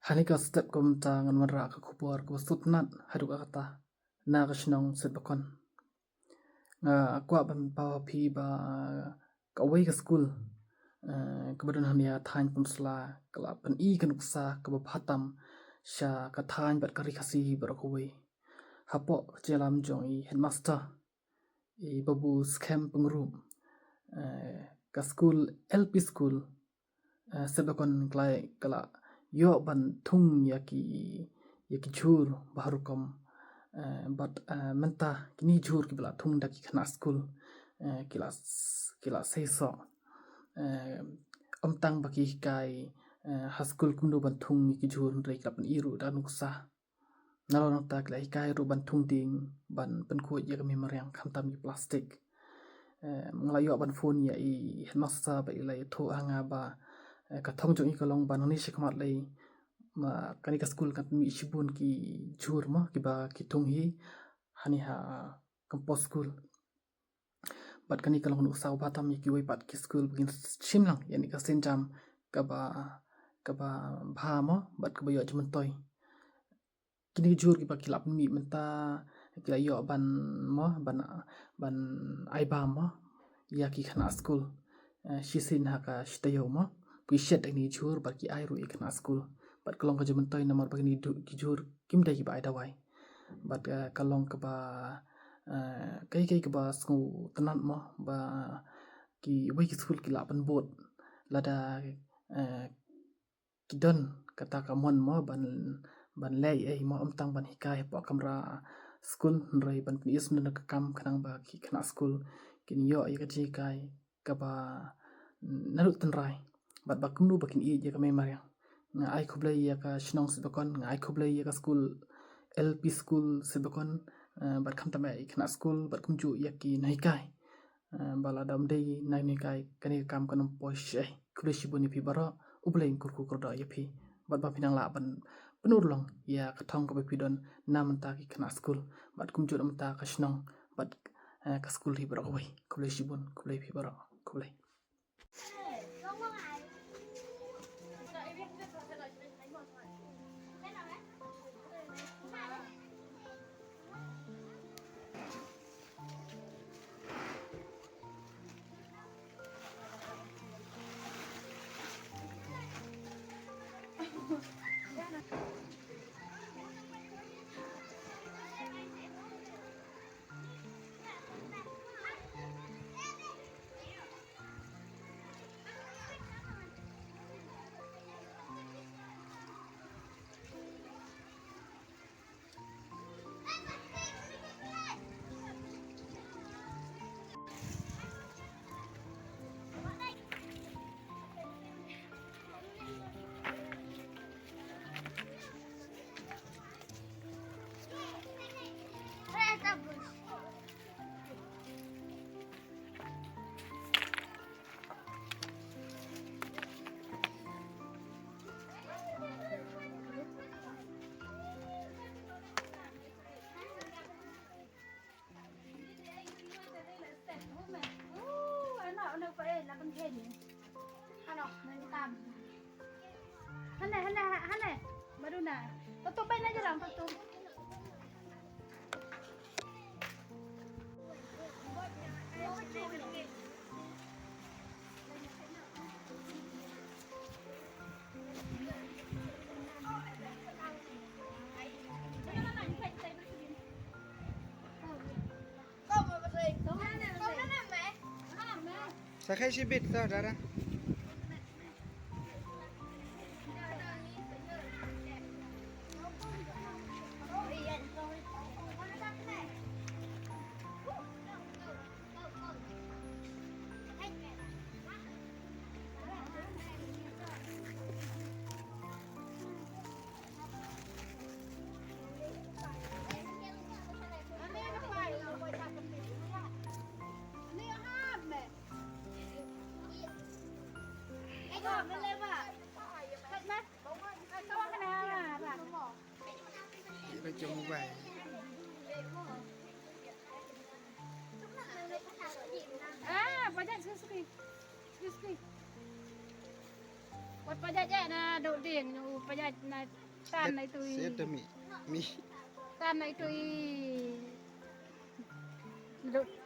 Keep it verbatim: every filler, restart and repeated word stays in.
Hane ka step ka mynta ngan wanrah ka khubor kaba sngewtynnat haduh katta na ka shnong Sitbakon. Nga kwah ban paw ha phi ba kawei ka skul, eh, kaba don hangne ha thaiñ Pynursla ka la pyni ka nuksa kaba bha tam sha ka thaiñ bad ka ri Khasi baroh kawei. Hapoh ka jingïalam jong i headmaster, i Babu Skhem Pyngrope, eh, ka skul L P school, eh, Sitbakon ka la, ka la ïoh ban thung ïa ki, ïa ki jhur baroh rukom, eh, bad, eh, mynta kine jhur kiba la thung da ki khynnah skul, eh, ki la s-, ki la sei soh. Eh, ym tang ba ki hikai, eh, ha skul kumno ban thung ïa ki jhur, hynrei ki la pyni ruh da nuksa. Nalor nangta ki la hikai ruh ban thung dieng, ban pynkhuid ïa ka mei mariang khamtam ïa plastik. Eh, nga la ïoh ban phone ïa i headmaster bad i la ïathuh ha nga ba, eh, ka thong jong i ka long ba nangne shakhmat lei, ma kane ka skul kan mih shibun ki jhur mo kiba ki thung hi hane ha campus skul. Bad kane ka long nuksa bha tam ïa kiwei pat ki skul ba kin shim lang ïa kane ka sienjam kaba, kaba bha mo bad kaba ïoh jingmyntoi. Kine ki jhur kiba ki la pynmih mynta ki la ïoh ban mo, ban, ban ai bam mo ïa ki khynnah skul. Eh, shisien ha ka shi taïew mo, ki shet da kine ki jhur bad ki ai ruh ïa ki khynnah skul. Bad ka long ka jingmyntoi namar ba kine ki jhur kim dei kiba ai dawai. Bad, eh, ka long kaba, eh, kaei kaei kaba sngewtynnat mo ba kiwei ki skul ki la pynbud lada, eh, ki don kata ka mon mo ban, ban leh ei mo, ym tang ban hikai hapoh kamra skul, hynrei ban pyni sngewdon ka kam khnang ba ki khynnah skul kin ïoh ïa ka jinghikai kaba naduh tynrai bad ba kumno ba kin ïeit ïa ka mei mariang. Nga ai khublei ïa ka shnong Sitbakon, nga ai khublei ïa ka skul L P school Sitbakon, eh, bad khamtam ïa ki khynnah skul bad kumjuh ïa ki nonghikai. Eh, ba lada ym dei na nonghikai kane ka kam kan ym poi shisha. Khublei shibun ïa phi baroh, U Blei un kyrkhu kyrdoh ïa phi. Bad ba phin nang lah ban pynurlong ïa ka thong kaba phi don na bynta ki khynnah skul bad kumjuh na bynta ka shnong bad, eh, ka skul hi baroh kawei. Khublei shibun, khublei phi baroh. Khublei. Hane, hane, hane. Baru na. Tutup baik na jalan, tutup. Sa khai shibit to, Dara. Ah, pajak sekali-sekali. Sekali-sekali. Wat pajak je na dok ding nyu. Pajat na tan na itu i. Sir, demi mi. Tan na itu i. Lut.